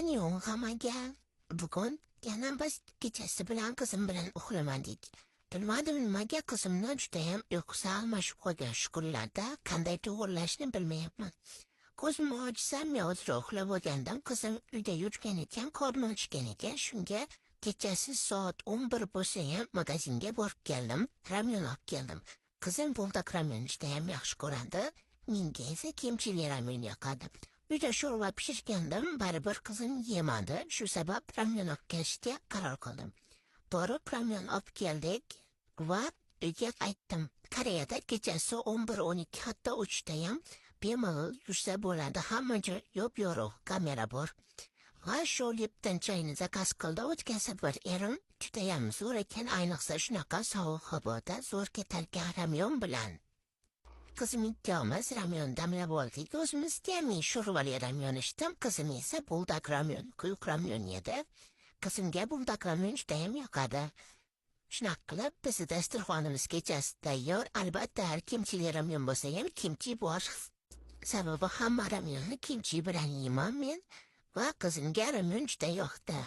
Annyeong hammaga. Bugun yana biz kechasi bilan qizim bilan uxlamadik. Bilmadim nimaga qizimni judayam uyqusi almashib qo'ygan shu kunlarda qanday to'g'irlashni bilmayapman. Ko'zimni ochsam, ozroq uxlab olgandim. Qizim uyda yurgan ekan, qorni ochgan ekan. Shunga kechasi soat 11 bo'lsa ham magazinga borib keldim. Ramyon olib keldim. Qizim buldak ramyon judayam yaxshi ko'radi. Menga esa kimchili ramyon yoqadi. Uyda sho'rva pishirgandim, baribir qizim yemadi. Shu sabab ramyon olib kelishga qaror qildim. Borib ramyon olib keldik va uyga qaytdim. Koreyada kechasi 11, 12, hatto 3 da ham bemalol yursa bo'ladi. Hamma joy yop-yorug', kamera bor. Va shu Lipton choyni zakaz qildi. O'tgan safar erim judayam zo'r ekan, ayniqsa shunaqa sovuq havoda zo'r ketarkan ramyon bilan. Qizim ikkovimiz ramyon damlab oldik. O'zimizga men sho'rvali ramyon ichdim, qizim esa buldak ramyon, quyuq ramyon yedi. Qizimga buldak ramyon judayam yoqadi. Shunaqa qilib bizni dasturxonimiz kechasi tayyor. Albatta, har kimchili ramyon bo'lsa ham kimchi bor. Sababi hamma ramyonni kimchi bilan yeyman men va qizimga ramyon juda yoqdi.